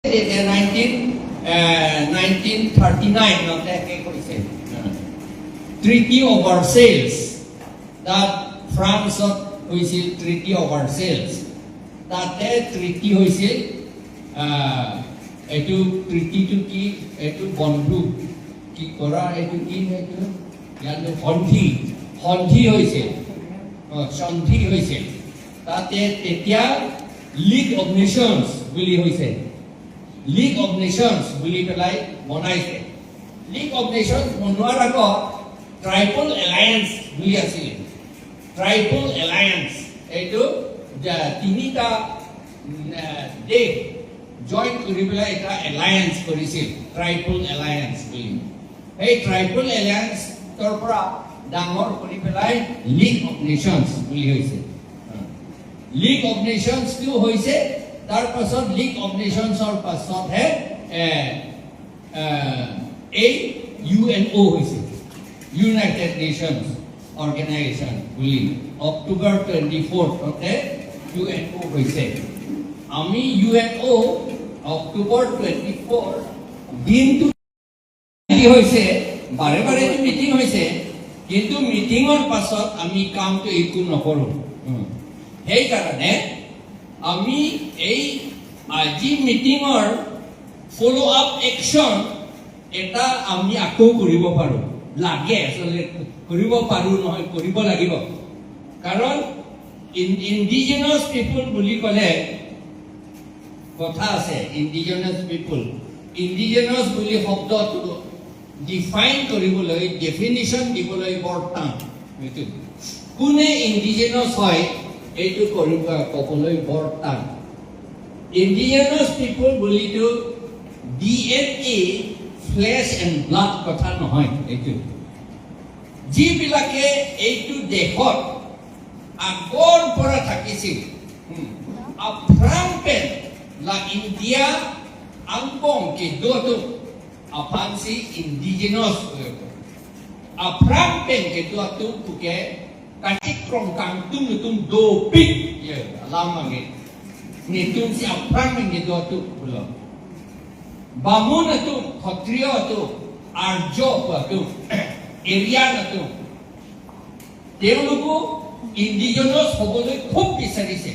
1939তে শেষ হৈছে। Treaty of ভাৰ্চেলছ, তাত ফ্ৰান্সত হৈছিল ট্ৰিটি অফ ভাৰ্চেলছ। তাতে ট্ৰিটি হৈছিল। এইটো ট্ৰিটিটো কি? এইটো বন্ধু কি কৰা, এইটো কি, এইটো ইয়াত সন্ধি সন্ধি হৈছিল, সন্ধি হৈছিল তাতে। তেতিয়া লীগ অফ নেশ্যনছ বুলি হৈছে, লীগ অফ নেশ্যনছ বুলি পেলাই বনাইছে। লীগ অফ নেশ্যনছ বনোৱাৰ আগত ট্ৰাইবল এলায়েন্স বুলি আছিলে। ট্ৰাইবল এলায়েন্স, এইটো তিনিটা দেশ জইন কৰি পেলাই এটা এলায়েন্স কৰিছিল, ট্ৰাইবল এলায়েন্স বুলি। সেই ট্ৰাইবল এলায়েন্সৰ পৰা ডাঙৰ কৰি পেলাই লীগ অফ নেশ্যনছ বুলি হৈছে। লীগ অফ নেশ্যনছটো হৈছে, তাৰ পাছত লীগ অফ নেশ্যনছৰ পাছতহে এ, এ, এই ইউএনঅ' হৈছে, ইউনাইটেড নেশ্যনছ অৰ্গেনাইজেশ্যন বুলি। অক্টোবৰ 24তে ইউএনঅ' হৈছে। আমি ইউএনঅ' অক্টোবৰ 24 দিনটো কি হৈছে, বাৰে বাৰে মিটিং হৈছে, কিন্তু মিটিঙৰ পাছত আমি কামটো একো নকৰোঁ। সেইকাৰণে আমি এই আজি মিটিঙৰ ফ'ল' আপ একশ্যন এটা আমি আকৌ কৰিব পাৰোঁ, লাগে। আচলতে কৰিব পাৰোঁ নহয়, কৰিব লাগিব। কাৰণ ইণ্ডিজিনাছ পিপুল বুলি ক'লে কথা আছে। ইণ্ডিজিনাছ পিপুল, ইণ্ডিজিনাছ বুলি শব্দটো ডিফাইন কৰিবলৈ, ডেফিনিশ্যন দিবলৈ বৰ টান। সেইটো কোনে ইণ্ডিজিনাছ হয়, এইটো কৰিব ক'বলৈ বৰ টান। ইণ্ডিজিনাছ পিপুল বুলিতো DNA, flash and blood কথা নহয়। এইটো যিবিলাকে এইটো দেশত আগৰ পৰা থাকিছিল, আফ্ৰাংপেন লা ইণ্ডিয়া আংবং কে দোটো আফানসি ইণ্ডিজিনাছ, আফ্ৰাংপেন কে দোটো পুকে কাটিক্ৰং কাংতুং নতুন দোপিক লামাগে নতুন সি আফ্ৰাংপেন কে দোটো বোলো। বামুণ তো, ক্ষত্ৰিয় তো, আৰ্য তো, এৰিয়ান তো, তেওঁলোকো ইণ্ডিজিনাছ হ'বলৈ খুব বিচাৰিছে।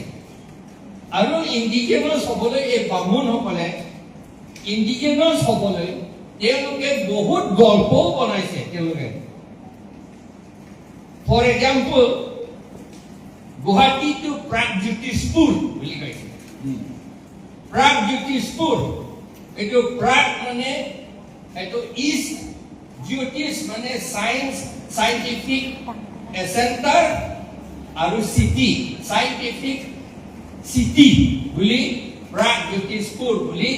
আৰু ইণ্ডিজিনাছ হ'বলৈ এই বামুণসকলে ইণ্ডিজিনাছ হ'বলৈ তেওঁলোকে বহুত গল্পও বনাইছে তেওঁলোকে। ফৰ এক্সাম্পল, গুৱাহাটীটো প্ৰাগজ্যোতিষপুৰ বুলি কৈছে। প্ৰাগজ্যোতিষপুৰ, এইটো প্ৰাগ মানে এইটো ইষ্ট, জ্যোতিষ মানে চায়েন্স, চাইণ্টিফিক চেণ্টাৰ আৰু চিটি, চাইণ্টিফিক চিটি বুলি প্ৰাগজ্যোতিষপুৰ বুলি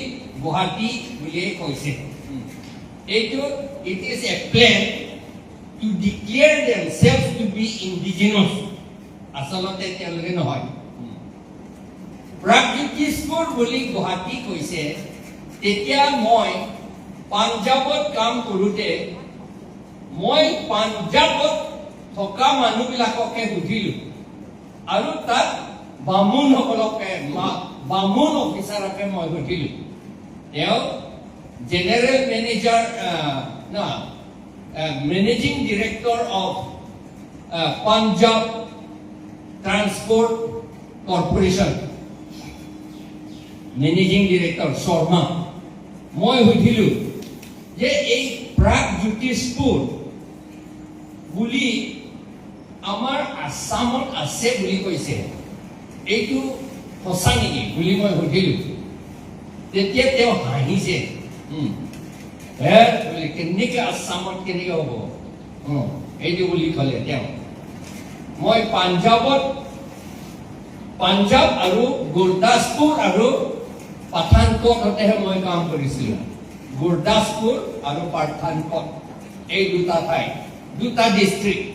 গুৱাহাটী বুলিয়ে কৈছে। এইটো it is a plan to declare themselves to be indigenous। আচলতে তেওঁলোকে নহয়। প্ৰাগজ্যোতিষপুৰ বুলি গুৱাহাটী কৈছে। তেতিয়া মই পাঞ্জাৱত কাম কৰোঁতে মই পাঞ্জাৱত থকা মানুহবিলাককে সুধিলো আৰু তাত বামুণসকলকে, বামুণ অফিচাৰকে মই সুধিলো। তেওঁ জেনেৰেল মেনেজাৰ না, managing director of Punjab Transport Corporation, managing director Sharma. মই সুধিলো যে এই প্ৰাগ জ্যোতিষপুৰ বুলি আমাৰ আছামত আছে বুলি কৈছে, এইটো সঁচা নেকি বুলি মই সুধিলো। তেতিয়া তেওঁ হাঁহিছে। হে বুলি, কেনেকে আছামত কেনেকে হ'ব এইটো বুলি ক'লে তেওঁ। মই পাঞ্জাৱত, পাঞ্জাৱ আৰু গুৰদাসপুৰ আৰু পাঠানকোটতেহে মই কাম কৰিছিলোঁ। গুৰদাসপুৰ আৰু পাঠানকোট, এই দুটা ঠাই, দুটা ডিষ্ট্ৰিক্ট।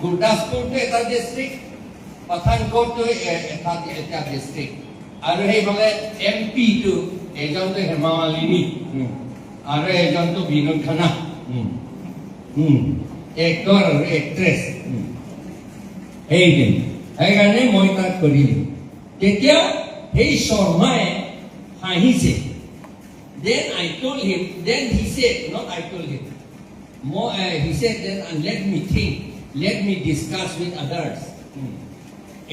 গুৰদাসপুৰটো এটা ডিষ্ট্ৰিক্ট, পাঠানকোটটো এটা ডিষ্ট্ৰিক্ট। আৰু সেইফালে এম পিটো এজনটো হেমা মালিনী আৰু এজনটো বিনোদ খান্না, এক্টৰ আৰু এক্ট্ৰেছ। সেইদিন সেইকাৰণে মই তাত কৰিলোঁ। তেতিয়া সেই শৰ্মাই হাঁহিছে। Then I told him, then he said, not I told him, he said, then let me think, let me discuss with others.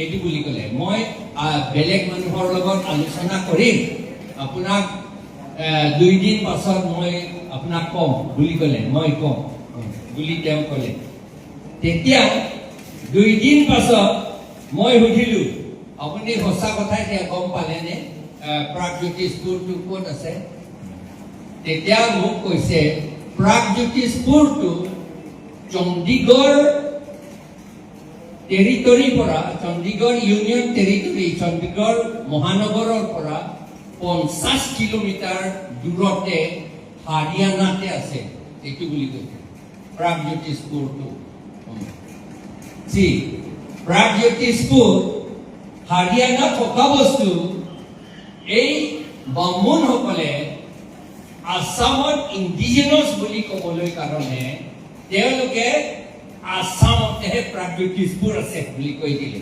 এইটো বুলি ক'লে, মই বেলেগ মানুহৰ লগত আলোচনা কৰিম, আপোনাক 2 দিন পাছত মই আপোনাক ক'ম বুলি ক'লে। মই ক'ম বুলি তেওঁ ক'লে। তেতিয়া 2 দিন পাছত মই সুধিলো, আপুনি সঁচা কথা এতিয়া গম পালেনে, প্ৰাগজ্যোতিষপুৰটো ক'ত আছে? তেতিয়া মোক কৈছে, প্ৰাগজ্যোতিষপুৰটো চণ্ডীগড় টেৰিটৰীৰ পৰা, চণ্ডীগড় ইউনিয়ন টেৰিটৰী, চণ্ডীগড় মহানগৰৰ পৰা 50 কিলোমিটাৰ দূৰতে হাৰিয়ানাতে আছে, এইটো বুলি কৈছে প্ৰাগজ্যোতিষপুৰটো। চি, প্ৰাগজ্যোতিষপুৰ হাৰিয়ানাত থকা বস্তু এই বামুণসকলে আছামত ইণ্ডিজেনাছ বুলি ক'বলৈ কাৰণে তেওঁলোকে আছামতেহে প্ৰাগজ্যোতিষপুৰ আছে বুলি কৈ দিলে।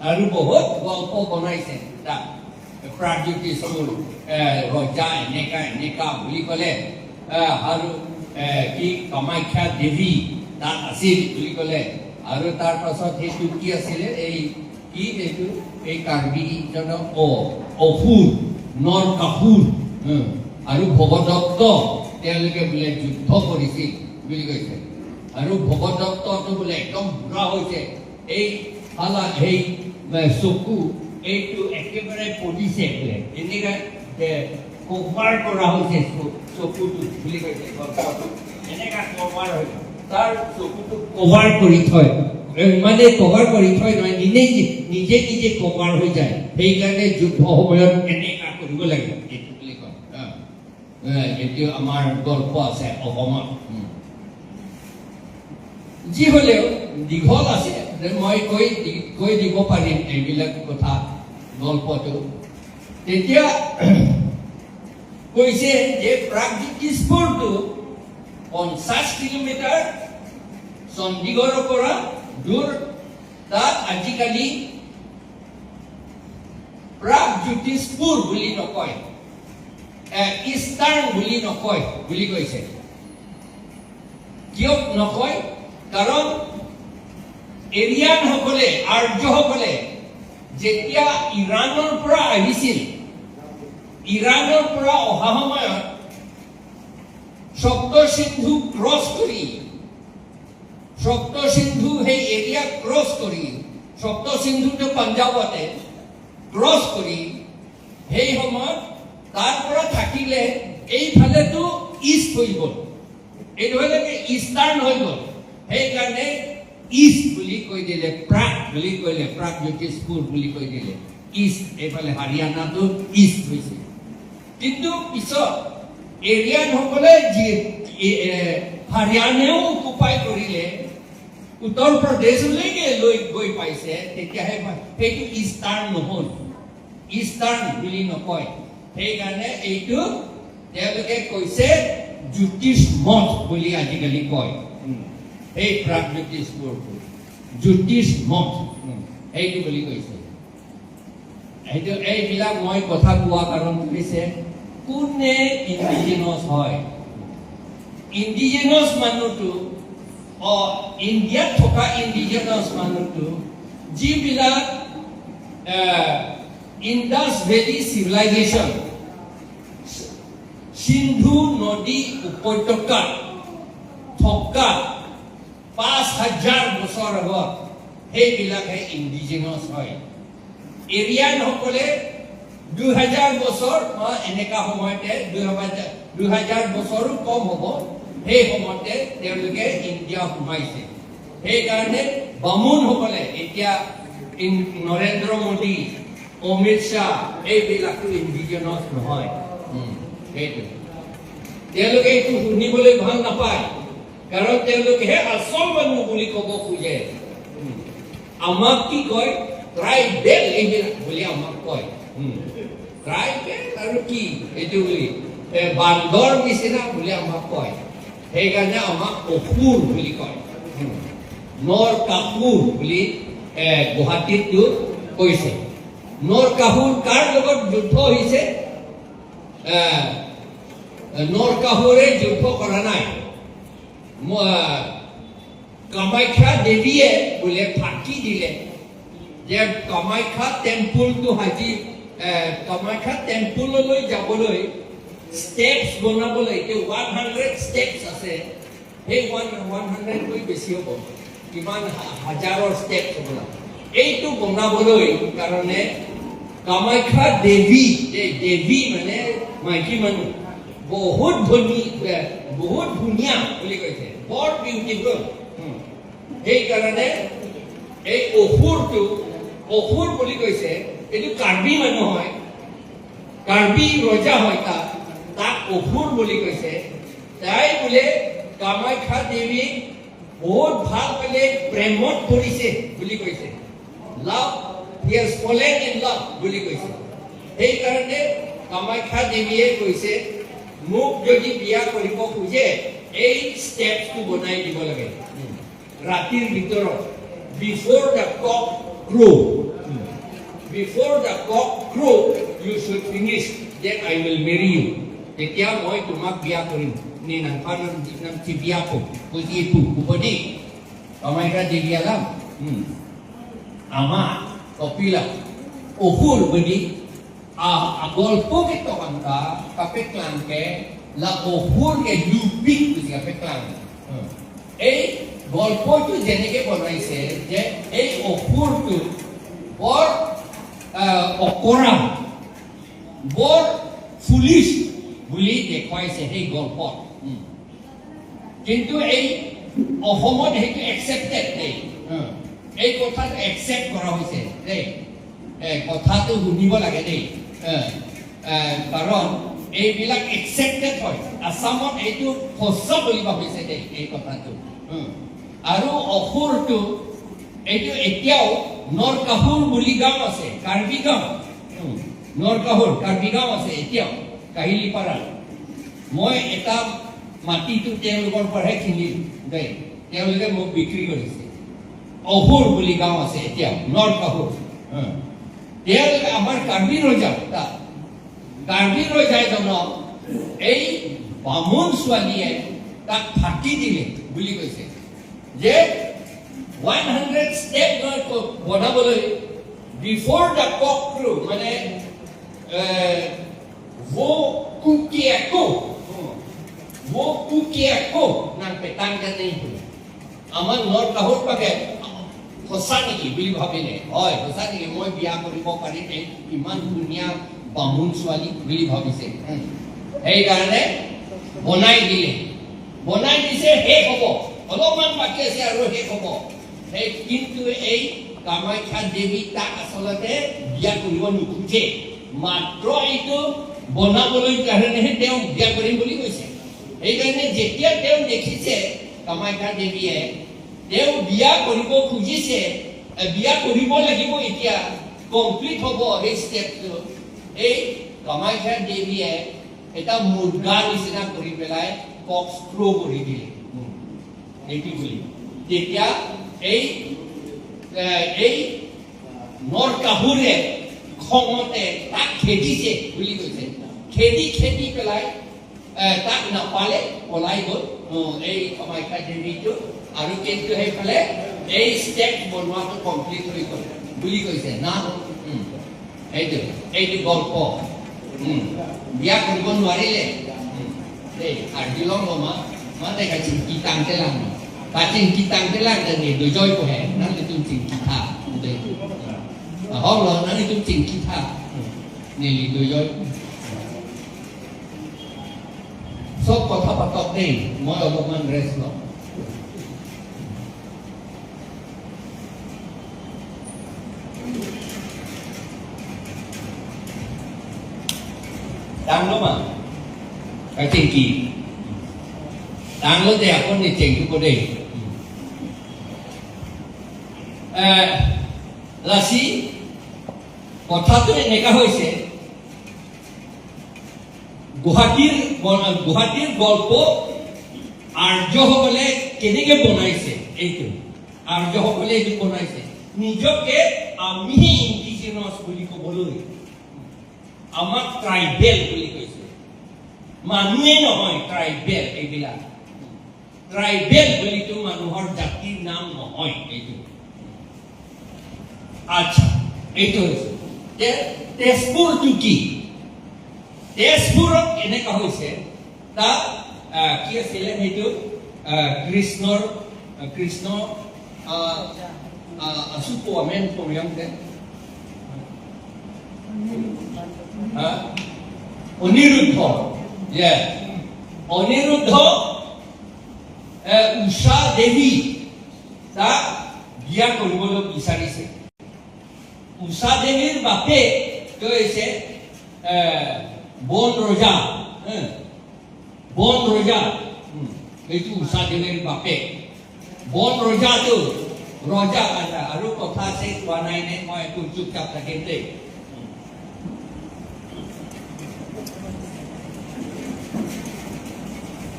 আৰু বহুত গল্প বনাইছে তাত। প্ৰাগজ্যোতিষপুৰ ৰজা এনেকা এনেকা বুলি ক'লে, আৰু কি কামাখ্যা দেৱী তাত আছিল বুলি ক'লে। আৰু তাৰ পাছত সেইটো কি আছিলে, এই কি এইটো, এই কাৰ্বিজনক অসুৰ নৰকাসুৰ আৰু ভগদত্ত, তেওঁলোকে বোলে যুদ্ধ কৰিছিল বুলি কৈছে। আৰু ভগদত্তটো বোলে একদম বুঢ়া হৈছে, এই ফালা সেই চকু এইটো একেবাৰে পৰিছে বোলে, এনেকা কভাৰ কৰা হৈছে চকুটো বুলি কৈছে। গল্পটো এনেকা কভাৰ হৈছে, তাৰ চকুটো কভাৰ কৰি থয়, মানে কভাৰ কৰি থয় নহয়, নিজে নিজে নিজে কভাৰ হৈ যায়। সেইকাৰণে যুদ্ধ সময়ত এনেকা কৰিব লাগে, এইটো বুলি কয়। এইটো আমাৰ গল্প আছে অসমত। যি হলেও দীঘল আছে, মই কৈ দিব পাৰিম এইবিলাক কথা, গল্পটো। তেতিয়া কৈছে যে প্ৰাগজ্যোতিষপুৰটো 50 কিলোমিটাৰ চণ্ডীগড়ৰ পৰা দূৰ। তাত আজিকালি প্ৰাগজ্যোতিষপুৰ বুলি নকয়, ইষ্টাৰ্ণ বুলি নকয় বুলি কৈছে। কিয় নকয়? কাৰণ এৰিয়ানসকলে, আৰ্যসকলে যেতিয়া ইৰাণৰ পৰা আহিছিল, ইৰাণৰ পৰা অহা সময়ত সপ্তসিন্ধু ক্ৰছ কৰি, সপ্তসিন্ধু সেই এৰিয়া ক্ৰছ কৰি, সপ্তসিন্ধুটো পাঞ্জাৱতে, ক্ৰছ কৰি সেই সময়ত তাৰ পৰা থাকিলে এইফালেতো ইষ্ট হৈ গ'ল, এইফালে ইষ্টাৰ্ণ হৈ গ'ল। সেইকাৰণে ইষ্ট বুলি কৈ দিলে, প্ৰাগ বুলি কৈলে, প্ৰাগজ্যোতিষপুৰ বুলি কৈ দিলে ইষ্ট। এইফালে হাৰিয়ানাটো ইষ্ট হৈছে। কিন্তু পিছত এৰিয়ানসকলে যি হাৰিয়ানাও অকুপাই কৰিলে, উত্তৰ প্ৰদেশলৈকে লৈ গৈ পাইছে, তেতিয়াহে সেইটো ইষ্টাৰ্ণ নহ'ল, ইষ্টাৰ্ণ বুলি নকয়। সেইকাৰণে এইটো তেওঁলোকে কৈছে জ্যোতিষ মঠ বুলি আজিকালি কয়। সেই প্ৰাগজ্যোতিষপুৰটো জ্যোতিষ মঠ, সেইটো বুলি কৈছে। সেইটো এইবিলাক মই কথা কোৱা কাৰণ হৈছে, কোনে ইণ্ডিজিনাছ হয়? ইণ্ডিজিনাছ মানুহটো, ইণ্ডিয়াত থকা ইণ্ডিজিনাছ মানুহটো যিবিলাক ইণ্ডাছ ভেলী চিভিলাইজেশ্যন, সিন্ধু নদী উপত্যকাত থকা 5000 বছৰ আগত, সেইবিলাকহে ইণ্ডিজিনাছ হয়। এৰিয়ানসকলে 2000 বছৰ বা এনেকা সময়তে, 2000 বছৰো কম হ'ব, সেই সময়তে তেওঁলোকে ইণ্ডিয়া সোমাইছে। সেইকাৰণে বামুণসকলে এতিয়া নৰেন্দ্ৰ মোদী, অমিত শ্বাহ, এইবিলাকতো ইণ্ডিজিনাছ নহয়। সেইটো তেওঁলোকে এইটো শুনিবলৈ ভাল নাপায়, কাৰণ তেওঁলোকেহে আচল মানুহ বুলি ক'ব খোজে। আমাক কি কয়? ট্ৰাইবেল এইবিলাক বুলি আমাক কয়। ট্ৰাইবেল আৰু কি এইটো বুলি, বান্দৰ নিচিনা বুলি আমাক কয়। সেইকাৰণে আমাক অসুৰ বুলি কয়। নৰকাসুৰ বুলি গুৱাহাটীতটো কৈছে। নৰকাসুৰ কাৰ লগত যুদ্ধ হৈছে? নৰকাসুৰে যুদ্ধ কৰা নাই, কামাখ্যা দেৱীয়ে বোলে ফাঁকি দিলে যে কামাখ্যা টেম্পলটো সাজি, কামাখ্যা টেম্পললৈ যাবলৈ ষ্টেপছ বনাবলৈ এতিয়া 100 ষ্টেপছ আছে, সেই 100কৈ বেছি হ'ব, কিমান হাজাৰৰ ষ্টেপছ হ'ব, এইটো বনাবলৈ কাৰণে কামাখ্যা দেৱী, এই দেৱী মানে মাইকী মানুহ, বহুত ধনী, বহুত ধুনীয়া বুলি কৈছে, বৰ বিউটিফুল। সেইকাৰণে এই অসুৰটো, অসুৰ বুলি কৈছে, এইটো কাৰ্বি মানুহ হয়, কাৰ্বি ৰজা হয়, তাক অসুৰ বুলি কৈছে। তাই বোলে কামাখ্যা দেৱীক বহুত ভাল পালে, প্ৰেমত পৰিছে বুলি কৈছে, love, he has fallen in love বুলি কৈছে। সেইকাৰণে কামাখ্যা দেৱীয়ে কৈছে মোক যদি বিয়া কৰিব খোজে এই ষ্টেপছটো বনাই দিব লাগে ৰাতিৰ ভিতৰত, before the cock crow, before the cock crow you should finish, then I will marry you, তেতিয়া মই তোমাক বিয়া কৰিম। নি নাম বিয়া বুজি কামাখ্যা দেৱী আলাম আমাৰ কপিলা অসুৰ বুলি গল্প ke tokangka kape klangke la অসুৰ কে লুপিক বুজি কাপে ক্লাং। এই গল্পটো যেনেকে বনাইছে যে এই অসুৰটো বৰ অকৰা, বৰ ফুলিছ বুলি দেখুৱাইছে সেই গল্পত। কিন্তু এই অসমত সেইটো একচেপ্টেড দেই, এই কথাটো একচেপ্ট কৰা হৈছে দেই, কথাটো শুনিব লাগে দেই, কাৰণ এইবিলাক একচেপ্টেড হয় আছামত, এইটো সঁচা বুলি ভাবিছে দেই এই কথাটো। আৰু অসুৰটো এইটো এতিয়াও নৰকাসুৰ বুলি গাঁও আছে, কাৰ্বি গাঁও, নৰকাসুৰ কাৰ্বি গাঁও আছে এতিয়াও কাহিলীপাৰাত। মই এটা মাটিটো তেওঁলোকৰ পৰাহে কিনিলোঁ দেই, তেওঁলোকে মোক বিক্ৰী কৰিছে। অসুৰ বুলি গাঁও আছে এতিয়াও নৰকাসুৰ। তেওঁলোকে আমাৰ কাৰ্বি ৰজা, তাত কাৰ্বি ৰজাজনক এই বামুণ ছোৱালীয়ে তাক ফাঁকি দিলে বুলি কৈছে যে 100 ষ্টেপ বনাবলৈ বিফৰ the cock ক্ৰ, মানে wo kukiako nang petangkan itu আমাৰ নৰকাহুৰ পাকে সঁচা নেকি বুলি ভাবিলে, হয় সঁচা নেকি, মই বিয়া কৰিব পাৰিম এই ইমান ধুনীয়া বামুণ ছোৱালী বুলি ভাবিছে। সেইকাৰণে বনাই দিলে, বনাই দিছে, শেষ হ'ব, অলপমান বাকী আছে আৰু শেষ হ'ব। সেই কিন্তু এই কামাখ্যা দেৱী তাক আচলতে বিয়া কৰিব নোখোজে, মাত্ৰ এইটো বনাবলৈ কাৰণেহে তেওঁ বিয়া কৰিম বুলি কৈছে। সেইকাৰণে যেতিয়া তেওঁ দেখিছে কামাখ্যা দেৱীয়ে তেওঁ বিয়া কৰিব খুজিছে, বিয়া কৰিব লাগিব, এতিয়া কমপ্লিট হ'ব সেই ষ্টেপটো, এই কামাখ্যা দেৱীয়ে এটা মুৰ্গা নিচিনা কৰি পেলাই কক থ্ৰ' কৰি দিলে এইটো বুলি। তেতিয়া এই এই নৰকাসুৰে খঙতে তাক খেদিছে বুলি কৈছে, খেদি খেদি পেলাই তাক নাপালে, পলাই গ'ল এই কামাখ্যা দেৱীটো। আৰু কিন্তু সেইফালে এই ষ্টেপ বনোৱাটো কমপ্লিট হৈ গ'ল বুলি কৈছে না। এইটো এইটো গল্প। বিয়া কৰিব নোৱাৰিলে দেই। আৰু লমা মানে চিংকি টাংতে লাং বা চিংকি টাংতে লাং你对不嘿？那你就请吉他，对，好了，那你就请吉他，你对চব কথা পাতক দেই, মই অলপমান ৰেষ্ট লওঁ। Tang loma, ka tingki. Tang lo de ako ni cheng ko de. Lasi কথাটো এনেকা হৈছে, গুৱাহাটীৰ গল্প আৰ্যসকলে কেনেকে বনাইছে, এইটো আৰ্যসকলে এইটো বনাইছে নিজকে আমি ইণ্ডিজিনাছ বুলি ক'বলৈ, আমাক ট্ৰাইবেল বুলি কৈছে। মানুহে নহয় ট্ৰাইবেল। এইবিলাক ট্ৰাইবেল বুলিতো মানুহৰ জাতিৰ নাম নহয় এইটো। আচ্ছা, এইটো হৈছে তেজপুৰটো কি? তেজপুৰত এনেকুৱা হৈছে, তাত কি আছিলে সেইটো, কৃষ্ণৰ কৃষ্ণ Supo amen পৰিয়াম অনিৰুদ্ধ, অনিৰুদ্ধ উষা দেৱী তাক বিয়া কৰিবলৈ বিচাৰিছে। উষা দেৱীৰ বাপেক হৈছে বন ৰজা, বন ৰজা। এইটো উষা দেৱীৰ বাপেক বন ৰজাটো ৰজা। আৰু কথা আছে, কোৱা নাই নে? মই একো চুপচাপ থাকিম দেই।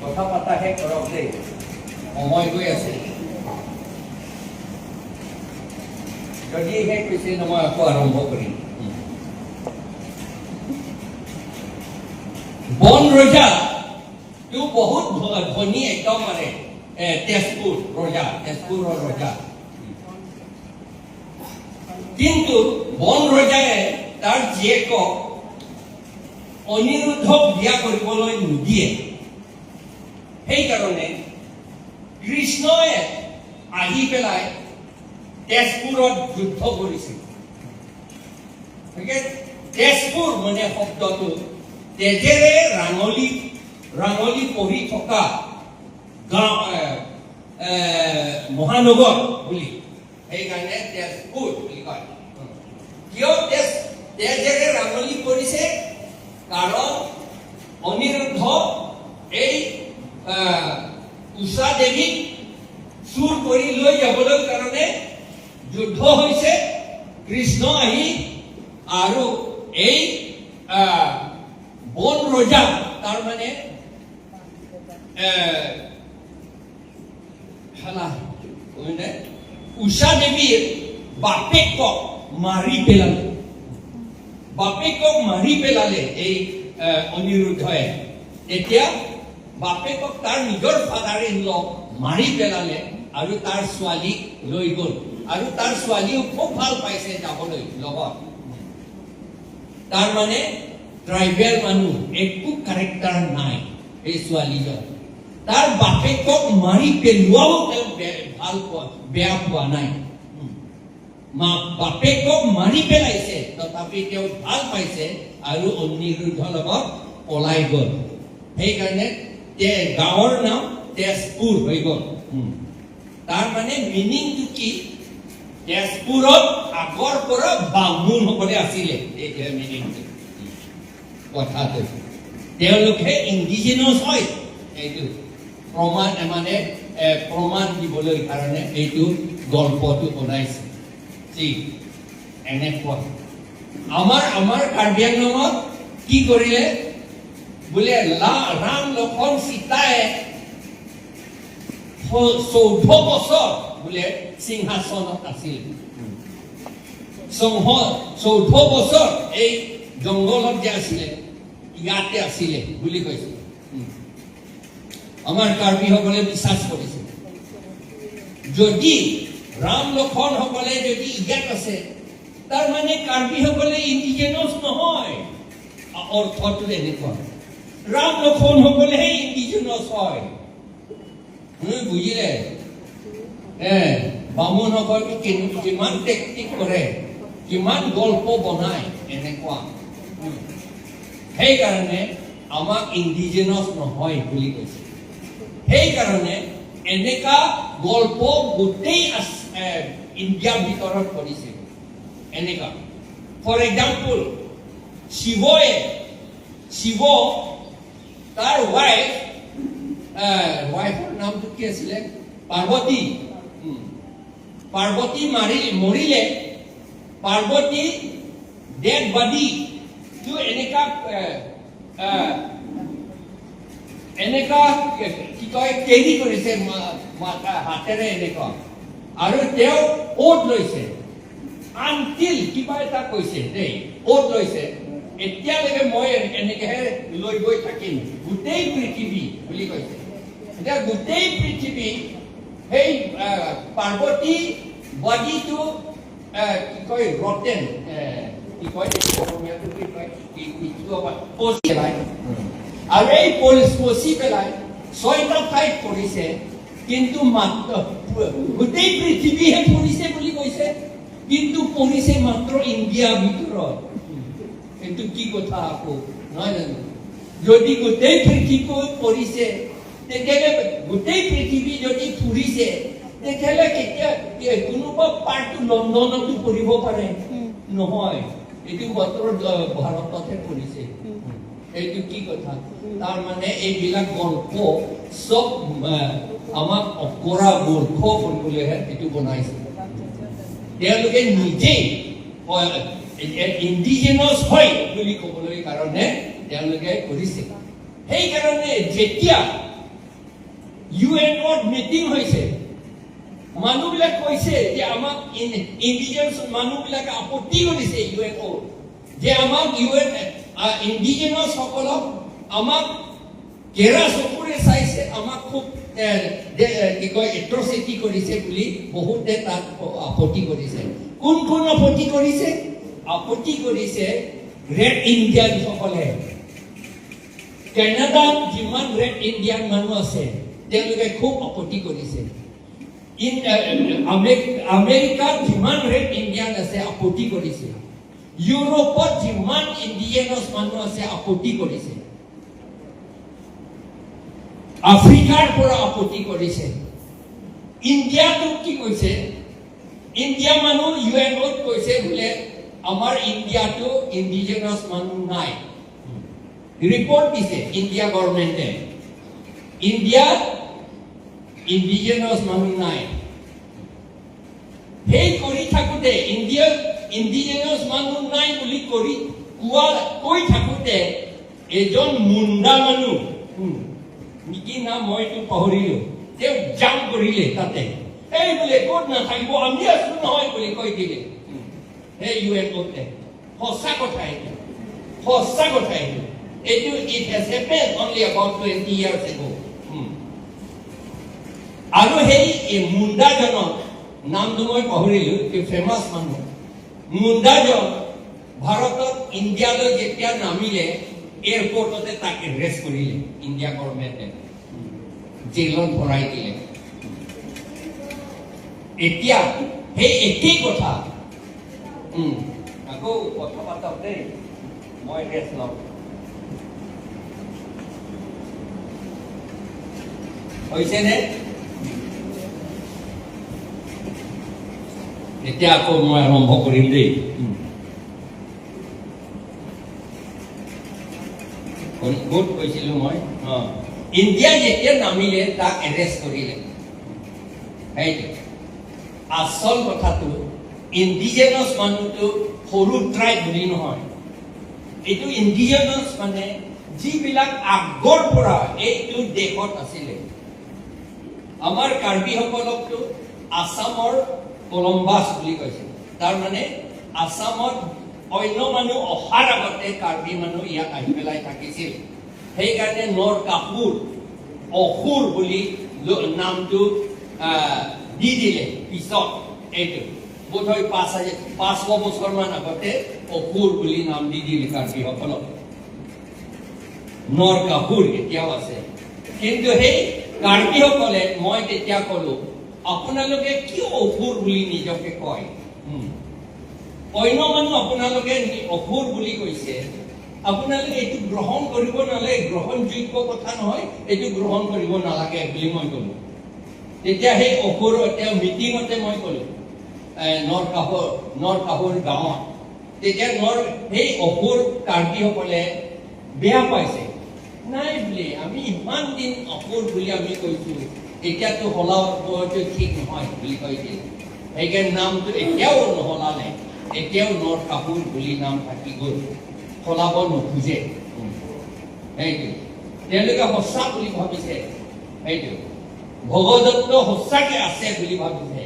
কথা পাতাহে কৰক দেই, সময় গৈ আছে। যদি শেষ হৈছে, মই আকৌ আৰম্ভ কৰিম। বন ৰজা তেওঁ বহুত ধনী একদম, মানে তেজপুৰ ৰজা, তেজপুৰৰ ৰজা। কিন্তু বন ৰজাই তাৰ জীয়েকক অনিৰুদ্ধক বিয়া কৰিবলৈ নিদিয়ে। সেইকাৰণে কৃষ্ণই আহি পেলাই তেজপুৰত যুদ্ধ কৰিছিল। গতিকে তেজপুৰ মানে শব্দটো তেজেৰে ৰাঙলী ৰাঙলী পৰি থকা গাঁও, মহানগৰ বুলি, সেইকাৰণে তেজপুৰ বুলি কয়। কিয় তেজেৰে ৰাঙলী পৰিছে? কাৰণ অনিৰুদ্ধ এই উষা দেৱীক চুৰ কৰি লৈ যাবলৈ কাৰণে যুদ্ধ হৈছে। কৃষ্ণ আহি আৰু এই বন ৰজা, তাৰমানে উষা দেৱীৰ বাপেকক মাৰি পেলালে, বাপেকক মাৰি পেলালে এই অনিৰুদ্ধই। তেতিয়া বাপেকক, তাৰ নিজৰ ফাদাৰ ইন ল মাৰি পেলালে আৰু তাৰ ছোৱালীক লৈ গ'ল। আৰু তাৰ ছোৱালীও খুব ভাল পাইছে যাবলৈ লগত। তাৰ মানে ট্ৰাইবেল মানুহ, একো কাৰেক্টাৰ নাই এই ছোৱালীজন। তাৰ বাপেকক মাৰি পেলোৱাও তেওঁ ভাল পোৱা, বেয়া পোৱা নাই। মা বাপেকক মাৰি পেলাইছে, তথাপি তেওঁ ভাল পাইছে আৰু অনিৰুদ্ধৰ লগত পলাই গ'ল। সেইকাৰণে গাঁৱৰ নাম তেজপুৰ হৈ গ'ল। তাৰ মানে মিনিংটো কি? তেজপুৰত আগৰ পৰা বামুণসকলে আছিলে, এইটোৱে মিনিংটো কথাটো। তেওঁলোকে ইণ্ডিজিনাছ হয়, এইটো প্ৰমাণ, মানে প্ৰমাণ দিবলৈ কাৰণে এইটো গল্পটো বনাইছে। এনেকুৱা আমাৰ কাৰ্বি আংলঙত কি কৰিলে বোলে, ৰাম লক্ষণ সীতাই 14 বছৰ বোলে সিংহাসনত আছিল, 14 বছৰ এই জংঘলত যে আছিলে, ইয়াতে আছিলে বুলি কৈছে। আমাৰ কাৰ্বিসকলে বিশ্বাস কৰিছে, যদি ৰাম লক্ষণসকলে যদি ইয়াত আছে, তাৰ মানে কাৰ্বিসকলে ইণ্ডিজেনাছ নহয়। অৰ্থটো এনেকুৱা, ৰাম লক্ষণসকলেহে ইণ্ডিজেনাছ হয়। বুজিলে? বামুণসকল কিমান টেকটিক কৰে, কিমান গল্প বনায় এনেকুৱা। সেইকাৰণে আমাক ইণ্ডিজেনাছ নহয় বুলি কৈছে। সেইকাৰণে এনেকা গল্প গোটেই ইণ্ডিয়াৰ ভিতৰত কৰিছে এনেকা। ফৰ এক্সাম্পল, শিৱই, শিৱ তাৰ ৱাইফ, ৱাইফৰ নামটো কি আছিলে? পাৰ্বতী। পাৰ্বতী মৰিলে, পাৰ্বতী ডেড বডিটো এনেকা এনেকা কি কয়, কেৰি কৰিছে হাতেৰে এনেকুৱা, আৰু তেওঁ ওট লৈছে, আনটিল কিবা এটা কৈছে দেই, ওট লৈছে। এতিয়ালৈকে মই এনেকেহে লৈ গৈ থাকিম গোটেই পৃথিৱী বুলি কৈছে। এতিয়া গোটেই পৃথিৱী সেই পাৰ্বতী বডিটো কি কয় ৰটেন, কি কয় অসমীয়াটো কি কয়, পচি পেলাই, আৰু এই পচি পেলাই 6টা ঠাইত পৰিছে, কিন্তু মাত্ৰ গোটেই পৃথিৱীহে পৰিছে বুলি কৈছে, কিন্তু পৰিছে মাত্ৰ ইণ্ডিয়াৰ ভিতৰত। এইটো কি কথা আকৌ, নহয় জানো? যদি গোটেই পৃথিৱী পৰিছে, তেতিয়াহ'লে গোটেই পৃথিৱী যদি ফুৰিছে, তেতিয়াহ'লে কেতিয়া কোনোবা পাৰ্টটো লণ্ডনতো পৰিব পাৰে নহয়, এইটো মাত্ৰ ভাৰততহে পৰিছে। এইটো কি কথা? তাৰ মানে এইবিলাক গল্প চব আমাক অকৰা মূৰ্খ কৰিবলৈহে এইটো বনাইছে। তেওঁলোকে নিজেই ইণ্ডিজেনাছ হয় বুলি ক'বলৈ কাৰণে তেওঁলোকে কৰিছে। সেইকাৰণে যেতিয়া ইউএনত মিটিং হৈছে, মানুহবিলাক কৈছে যে আমাক ইণ্ডিজেনাছ মানুহবিলাকে আপত্তি কৰিছে ইউএনঅ যে আমাক ইউএন ইণ্ডিজেনাছ সকলক আমাক কেৰা চকুৰে চাইছে, আমাক খুব কি কয় এট্ৰচিটি কৰিছে বুলি বহুতে তাত আপত্তি কৰিছে। কোন কোন আপত্তি কৰিছে? আপত্তি কৰিছে ৰেড ইণ্ডিয়ানসকলে। কানাডাত যিমান ৰেড ইণ্ডিয়ান মানুহ আছে তেওঁলোকে খুব আপত্তি কৰিছে। আমেৰিকাত যিমান ৰেড ইণ্ডিয়ান আছে আপত্তি কৰিছে। ইউৰোপত যিমান ইণ্ডিয়ানছ মানুহ আছে আপত্তি কৰিছে। আফ্ৰিকাৰ পৰা আপত্তি কৰিছে। ইণ্ডিয়াটো কি কৈছে? ইণ্ডিয়া মানুহ ইউএনত কৈছে বোলে আমাৰ ইণ্ডিয়াটো ইণ্ডিজেনাছ মানুহ নাই। ৰিপৰ্ট দিছে ইণ্ডিয়া গভৰ্ণমেণ্টে, ইণ্ডিয়াত ইণ্ডিজেনাছ মানুহ নাই। সেই কৰি থাকোঁতে ইণ্ডিয়াত ইণ্ডিজেনাছ মানুহ নাই বুলি কৰি কোৱা কৈ থাকোঁতে এজন মুণ্ডা মানুহ, কি নাম মইতো পাহৰিলো, তেওঁ জাম কৰিলে তাতে, এই বোলে ক'ত নাথাকিব, আমি আছো নহয় বুলি কৈ দিলে সেই ইউএনঅ'তে। সঁচা কথা এইটো, সঁচা কথা এইটো। এইটো it has happen only about 20 years ago. আৰু সেই মুণ্ডাজনক, নামটো মই পাহৰিলো, তেওঁ ফেমাছ মানুহ। মুণ্ডাজন ভাৰতত ইণ্ডিয়ালৈ যেতিয়া নামিলে, এয়াৰপৰ্টতে তাক এৰেষ্ট কৰিলে ইণ্ডিয়া গভৰ্ণমেণ্টে, জেলত ভৰাই দিলে। এতিয়া সেই একেই কথা। আকৌ কথা পাতক দেই, মই ৰেষ্ট লওঁ। হৈছেনে? এতিয়া আকৌ মই আৰম্ভ কৰিম দেই। ক'ত কৈছিলো মই? ইণ্ডিয়া যেতিয়া নামিলে তাক এৰেষ্ট কৰিলে। সেইটো আচল কথাটো, ইণ্ডিজেনাছ মানুহটো সৰু ট্ৰাইব বুলি নহয়, এইটো ইণ্ডিজেনাছ মানে যিবিলাক আগৰ পৰা এইটো দেশত আছিলে। আমাৰ কাৰ্বিসকলকতো আছামৰ কলম্বাছ বুলি কৈছে। তাৰমানে আছামত অন্য মানুহ অহাৰ আগতে কাৰ্বি মানুহ ইয়াত আহি পেলাই থাকিছিল। সেইকাৰণে নৰকাসুৰ অসুৰ বুলি নামটো দি দিলে পিছত। এইটো বোধহয় 5500 বছৰমান আগতে অসুৰ বুলি নাম দি দিলে কাৰ্বিসকলক। নৰকাসুৰ এতিয়াও আছে। কিন্তু সেই কাৰ্বিসকলে, মই তেতিয়া ক'লো, আপোনালোকে কিয় অসুৰ বুলি নিজকে কয়? অন্য মানুহ আপোনালোকে অসুৰ বুলি কৈছে, আপোনালোকে এইটো গ্ৰহণ কৰিব নালাগে, গ্ৰহণযোগ্য কথা নহয়, এইটো গ্ৰহণ কৰিব নালাগে বুলি মই ক'লো। তেতিয়া সেই অসুৰ তেওঁ মিটিঙতে মই ক'লো, নৰকাহুৰ গাঁৱত। তেতিয়া সেই অসুৰ কাৰ্বিসকলে বেয়া পাইছে, নাই বুলি আমি ইমান দিন অসুৰ বুলি আমি কৈছো, এতিয়াতো সলাবটো ঠিক নহয় বুলি কৈ দিলে। সেইকাৰণে নামটো এতিয়াও নসলালে, এতিয়াও নৰকাসুৰ বুলি নাম থাকি গ'ল, সলাব নোখোজে। সেইটো তেওঁলোকে সঁচা বুলি ভাবিছে, সেইটো ভগদত্ত সঁচাকে আছে বুলি ভাবিছে।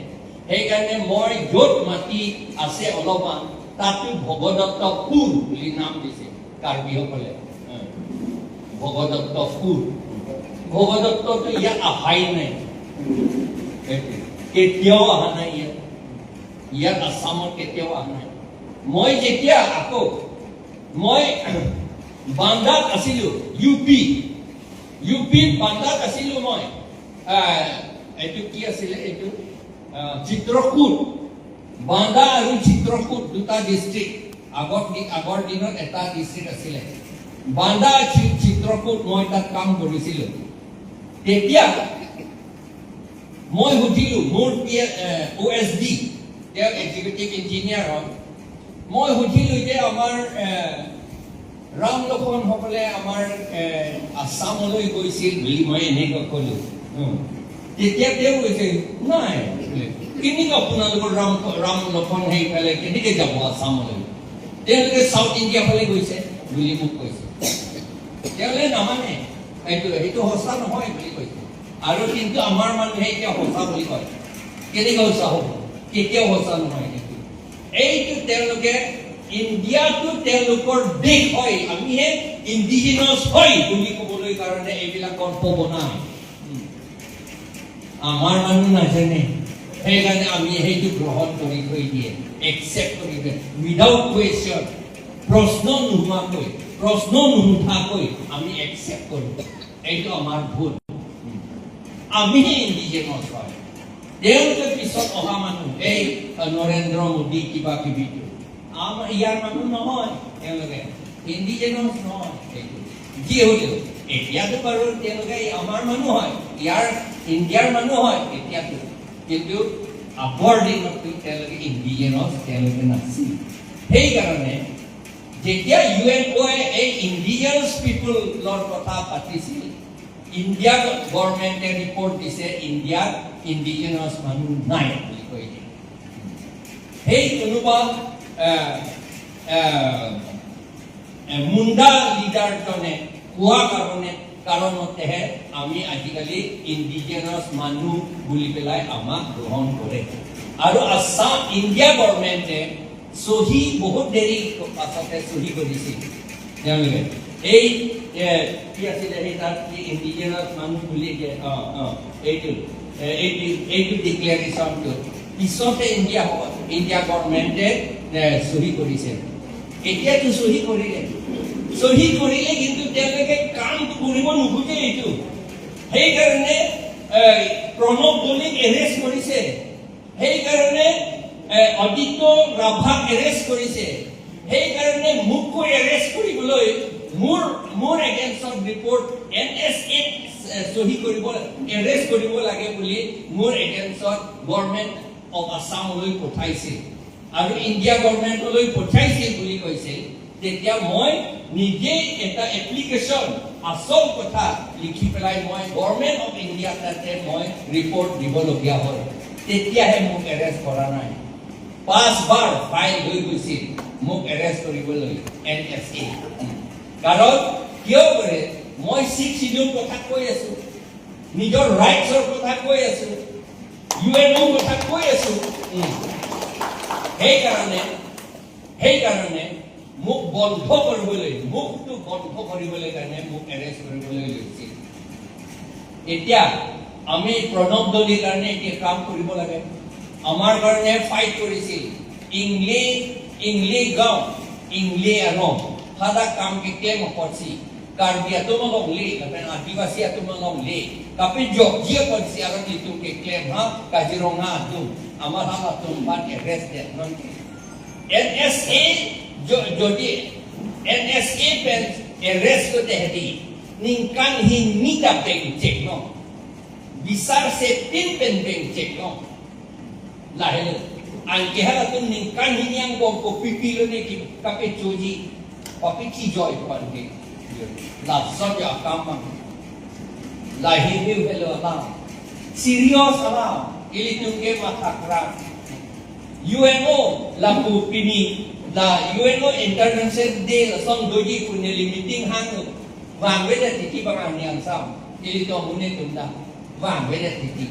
সেইকাৰণে মই য'ত মাটি আছে অলপমান, তাতো ভগদত্ত পুৰ বুলি নাম দিছে। কাৰ্বিসকলে। ভগদত্ত কোন? ভগদত্তটো ইয়াত অহাই নাই, কেতিয়াও অহা নাই ইয়াত। ইয়াত আছামত কেতিয়াও অহা নাই। মই যেতিয়া আকৌ মই বান্দাত আছিলো, ইউ পিত বান্দাত আছিলো মই। এইটো কি আছিলে এইটো, চিত্ৰকূট। বান্দা আৰু চিত্ৰকূট দুটা ডিষ্ট্ৰিক্ট, আগৰ দিনত এটা ডিষ্ট্ৰিক্ট আছিলে। বান্দা, চিত্ৰকূট, মই তাত কাম কৰিছিলো। তেতিয়া মই সুধিলো মোৰ পি অ' এছ ডি, তেওঁ এক্সিকিউটিভ ইঞ্জিনিয়াৰ হয়। মই সুধিলো যে আমাৰ ৰাম লক্ষ্মণসকলে আমাৰ আছামলৈ গৈছিল বুলি মই এনেকৈ ক'লো। তেতিয়া তেওঁ কৈছে, নাই বোলে, কেনেকৈ আপোনালোকৰ ৰাম লক্ষ্মণ সেইফালে কেনেকৈ যাব আছামলৈ? তেওঁলোকে চাউথ ইণ্ডিয়া ফালে গৈছে বুলি মোক কৈছে। তেওঁলোকে নামানে এইটো, সেইটো সঁচা নহয় বুলি কৈছে। আৰু কিন্তু আমাৰ মানুহে এতিয়া সঁচা বুলি কয়। কেনেকৈ সঁচা হ'ব? কেতিয়াও সঁচা নহয়। কিন্তু এইটো তেওঁলোকে ইণ্ডিয়াটো তেওঁলোকৰ দেশ হয়, আমিহে ইণ্ডিজিনাছ হয় বুলি ক'বলৈ কাৰণে এইবিলাক গল্প বনায়। আমাৰ মানুহ নাজানে, সেইকাৰণে আমি সেইটো গ্ৰহণ কৰি থৈ দিয়ে, একচেপ্ট কৰি দিয়ে উইদাউট কুৱেশ্যন। প্ৰশ্ন নোহোৱাকৈ, প্ৰশ্ন নুসুধাকৈ আমি একচেপ্ট কৰোঁ। এইটো আমাৰ ভুল। আমিহে ইণ্ডিজিনাছ হয়, তেওঁলোকে পিছত অহা মানুহ। এই নৰেন্দ্ৰ মোদী কিবা কিবিটো আমাৰ ইয়াৰ মানুহ নহয়, তেওঁলোকে ইণ্ডিজিনাছ নহয়। সেইটো যি হ'লেও এতিয়াতো বাৰু তেওঁলোকে আমাৰ মানুহ হয়, ইয়াৰ ইণ্ডিয়াৰ মানুহ হয় এতিয়াতো। কিন্তু আগৰ দিনততো তেওঁলোকে ইণ্ডিজিনাছ তেওঁলোকে নাছিল। সেইকাৰণে যেতিয়া ইউ এন অ'য়ে এই ইণ্ডিজিনাছ পিপুলৰ কথা পাতিছিল, ইণ্ডিয়া গভৰ্ণমেণ্টে ৰিপৰ্ট দিছে, ইণ্ডিয়াত ইণ্ডিজিনাছ মানুহ নাই বুলি কৈ দিয়ে। সেই কোনোবা মুণ্ডা লিডাৰজনে কোৱা কাৰণতেহে আমি আজিকালি ইণ্ডিজিনাছ মানুহ বুলি পেলাই আমাক গ্ৰহণ কৰে। আৰু আছাম ইণ্ডিয়া গভৰ্ণমেণ্টে চহী বহুত দেৰি পাছতে চহী কৰিছিল তেওঁলোকে। এই কি আছিলে সেই তাত কি ইণ্ডিজিনাছ মানুহ বুলি যে, অঁ অঁ এইটো ডিক্লেৰেশ্যনটো পিছতে ইণ্ডিয়া গভৰ্ণমেণ্টে চহী কৰিছে। এতিয়াতো চহী কৰিলে, চহী কৰিলে, কিন্তু তেওঁলোকে কামটো কৰিব নোখোজে এইটো। সেইকাৰণে প্ৰণৱ দলিক এৰেষ্ট কৰিছে, সেইকাৰণে আদিত্য ৰাভাক এৰেষ্ট কৰিছে, সেইকাৰণে মোকো এৰেষ্ট কৰিবলৈ মোৰ এগেইনষ্টত ৰিপৰ্ট এন এছ এ চহী কৰিব, এৰেষ্ট কৰিব লাগে বুলি মোৰ এগেইনষ্টত গভৰ্ণমেণ্ট অফ আছামলৈ পঠাইছিল আৰু ইণ্ডিয়া গভৰ্ণমেণ্টলৈ পঠাইছিল বুলি কৈছিল। তেতিয়া মই নিজেই এটা এপ্লিকেশ্যন, আচল কথা লিখি পেলাই মই গভৰ্ণমেণ্ট অফ ইণ্ডিয়া তাতে মই ৰিপৰ্ট দিবলগীয়া হ'ল। তেতিয়াহে মোক এৰেষ্ট কৰা নাই। পাঁচবাৰ ফাইল হৈ গৈছিল মোক এৰেষ্ট কৰিবলৈ এন এছ এ। কাৰণ কিয় কৰে? মই ছিক্স চিডিউল কথা কৈ আছো, নিজৰ ৰাইটছৰ কথা কৈ আছো, ইউ এন অ'ৰ কথা কৈ আছো। সেইকাৰণে মোক বন্ধ কৰিবলৈ, মুখটো বন্ধ কৰিবলৈ কাৰণে মোক এৰেষ্ট কৰিবলৈ লৈছিল। এতিয়া আমি প্ৰণৱ দলিৰ কাৰণে এতিয়া কাম কৰিব লাগে। আমাৰ কাৰণে ফাইট কৰিছিল ইংলি ইংলি গাঁও ইংলি আৰু সাদা কাম কেতিয়া নকৰছি। Karbi ato li, kapen Adivasi ato li. Kape Jogja konsi aron itu ke claim ha Kaziranga ato. আমাৰ হালা tumban arrest det non. NSA যদি NSA pen arrest ko tehdi ningkan hinita beng check no. Bisar se pin pen beng check no. Lahil angke hala tu ningkan hinyang ko ko pipilo ne ki kape choji papi chi joy pan ke. Lafzot ya kamang lahir hello alam serious alam ilitungge mathakra UNO la pini la UNO International Day la song doji puneli meeting hang wang weda titi bang ang sam ilito mune tunda wang weda titi.